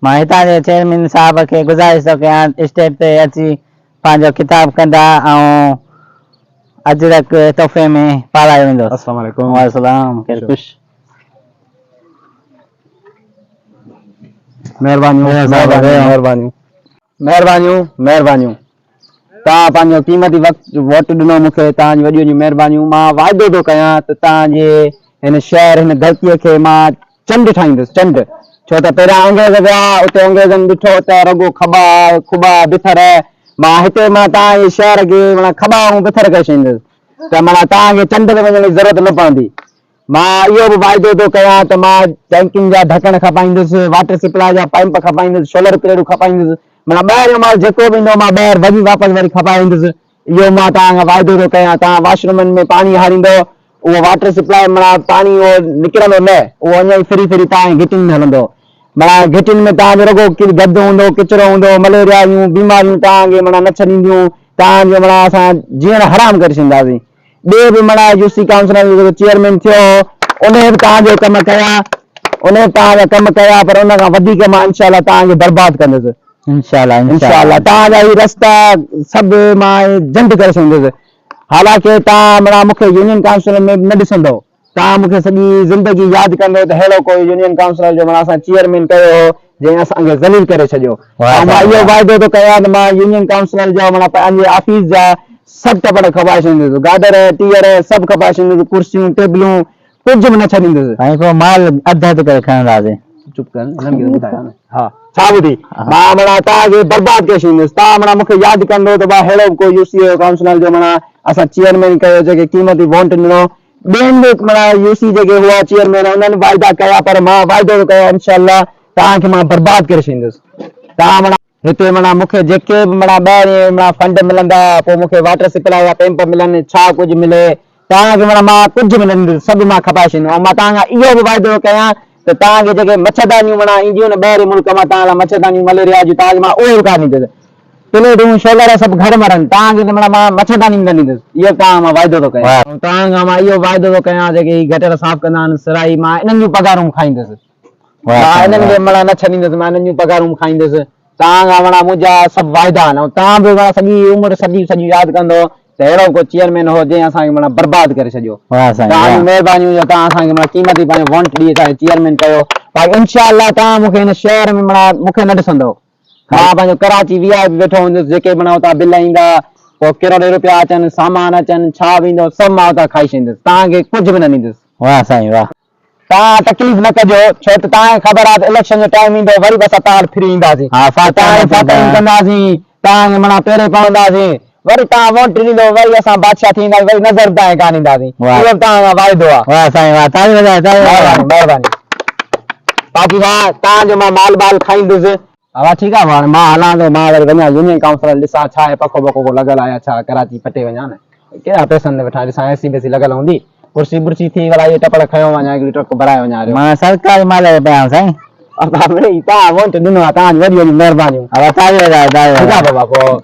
مان هتان جي چيئرمين صاحب کي گذارش ٿو ڪيان اسٽيج تي اچي پنهنجو خطاب ڪندا ۽ اجرڪ تحفي ۾ پارايو ويندو. السلام عليڪم. وعليڪم السلام خير خوش. مهربانيون مهربانيون مهربانيون مهربانيون مهربانيون توهان پنهنجو قيمتي وقت ووٽ ڏنو مون کي توهان جون وڏيون وڏيون مهربانيون مان واعدو ٿو ڪيان ته توهان جي هن شهر هن ڌرتي کي مان چنڊ ٺاهيندس چنڊ ڇو ته پهريان انگريز ويا اتي انگريزن ڏٺو ته رڳو کٻا کٻا بٿر مان هتي مان توهان جي شهر کي معنيٰ کٻا ۽ بٿر ڪري ڇڏيندس ته معنيٰ توهان کي چنڊ تي وڃڻ جي ضرورت نه پوندي مان اهو به واعدو ٿو ڪيان ته مان ٽينڪين جا ڍڪڻ کپائيندس، واٽر سپلاء جا پمپ کپائيندس، سولر پليٽون کپائيندس، معنيٰ ٻاهريون مال جيڪو به ايندو مان ٻاهر وڃي واپس وري کپائي ايندس، اهو مان توهان کان واعدو ٿو ڪيان، توهان واش رومن ۾ پاڻي هاريندو اهو واٽر سپلاء معنيٰ پاڻي اهو نڪرندو نه، اهو اڃا ئي ڦري ڦري توهان جي گهٽين ۾ هلندو، معنيٰ گهٽين ۾ توهان جو رڳو گند هوندو، ڪچرو هوندو، مليريا جون بيماريون توهان کي معنيٰ نه ڇڏينديون، توهان جو معنيٰ اسان جيئڻ حرام ڪري ڇڏينداسين. ٻئي به معنيٰ يو سي ڪائونسلر جو جيڪو چيئرمين ٿيو هو انهي به توهان جو ڪم ڪيا انهي به توهان جا ڪم ڪيا پر ان کان وڌيڪ مان انشاء الله توهان کي برباد ڪندس انشاء الله انشاء الله توهان جا هي رستا سڀ مان جنڊ ڪري ڇڏيندس حالانڪه توهان معنيٰ مون کي يونين ڪائونسل ۾ به نه ڏسندو توهان مون کي سڄي زندگي ياد ڪندو ته ههڙو ڪوئي يونين ڪائونسلر جو معنيٰ اسان چيئرمين ڪيو هو جنهن اسان کي ذليل ڪري ڇڏيو ۽ مان اهو واعدو ٿو ڪيان ته مان يونين ڪائونسلر جو معنيٰ پنهنجي آفيس جا سڀ ٽپڙ کپائي ڇڏيندس، گاڏر، ٽيئر سڀ کپائي ڇڏيندس، ڪرسيون، ٽيبلون ڪجهه به نه ڇڏيندس. سائين پوء مال اڌ اڌ ڪري کڻنداسين. چپ ڪر هنن کي ته ٻڌايان نه. ها ڇا ٻڌي مان معنيٰ توهان کي برباد ڪري ڇڏيندس توهان معنيٰ مون کي ياد ڪندو ته ڀاء ههڙو به ڪو يو سي جو ڪائونسلر جو معنيٰ اسان چيئرمين ڪيو جيڪي قيمتي وونٽ ڏنو ٻين به معنيٰ يو سي جيڪي هئا چيئرمين انهن واعدا ڪيا پر مان واعدو ٿو ڪيان انشاء الله توهان کي مان برباد ڪري ڇڏيندس توهان معنيٰ هتي معنيٰ مون کي جيڪي به معنيٰ ٻاهرين معنيٰ فنڊ ملندا پوء مون کي واٽر سپلاء جا پمپ ملن ڇا ڪجهه ملي توهان کي معنيٰ مان ڪجهه به نه ڏيندس سڀ مان کپائي ڇڏيندس ۽ مان توهان کان اهو به واعدو ٿو ڪيان ته توهان کي جيڪي مڇردانيون معنيٰ اينديون نه ٻاهرين ملڪ مان توهان لاء مڇردانيون مليريا جون توهان کي مان اهي به ڪانه ڏيندس پليٽون شولر سڀ گهر مرن توهان کي ته معنيٰ مان مڇرداني به نه ڏيندس اهو به توهان کان مان واعدو ٿو ڪيان. ۽ توهان کان مان اهو واعدو ٿو ڪيان جيڪي هي گٽر صاف ڪندا آهن سرائي مان انهن جون پگهارون به کائيندس مان انهن کي معنيٰ نه ڇڏيندس مان انهن جون پگهارون به کائيندس توهان کان معنيٰ منهنجا سڀ واعدا آهن ۽ توهان به معنيٰ سڄي عمر صديون صديون ياد ڪندو ته اهڙو ڪو چيئرمين هو جنهن اسان کي معنيٰ برباد ڪري ڇڏيو. واهه سائين توهان جون واهه. مهربانيون جو توهان اسان کي معنيٰ قيمتي پنهنجو وونٽ ڏئي اسان کي چيئرمين ڪيو باقي انشاء الله توهان مون کي هن شهر ۾ معنيٰ مون کي نه ڏسندو. مان پنهنجو ڪراچي وي آء پي ويٺو هوندس جيڪي معنيٰ اتان بل ايندا پوء ڪروڙين روپيا اچن سامان اچن ڇا به ايندو سڀ مان اتان کائي ڇڏيندس توهان کي ڪجهه به نه ڏيندس. واهه سائين واهه. توهان تڪليف نه ڪجو ڇو ته توهان کي خبر آهي ته اليڪشن جو ٽائيم ايندو وري به اسان توهان وٽ ڦري اينداسين ها ته توهان کي فاتحيون ڪنداسين توهان کي معنيٰ پيري پونداسين وري توهان ووٽ ڏيندو وري اسان بادشاهه ٿي وينداسين وري نظر به توهان کي ڪانه اينداسين اهو به توهان کان واعدو آهي. واهه سائين واهه تاڙيون وڄايو تاڙيون وڄايو. مهرباني مهرباني باقي ڀاء توهان جو مان مال بال کائيندس. بابا ٺيڪ آ هاڻي مان هلان ٿو مان وري وڃان يونين ڪائونسل ڏسان ڇا آهي پکو بکو ڪو لڳل آهي يا ڇا ڪراچي پٽي وڃان نه ڪهڙا پئسن تي ويٺا ڏسان اي سي بي سي لڳل هوندي ڪرسي برسي ٿي ڀلا اهي ٽپڙ کنيو وڃان هڪڙي ٽرڪ ڀرائي وڃان هليو. مان سرڪاري مال تي پيا آهيان سائين. ابا مڙئي توهان وونٽ ڏنو آ توهان جون وڏيون وڏيون مهربانيون. ابا تاڙيون وڄايو تاڙيون ٺيڪ آ وڄايو. بابا پوء.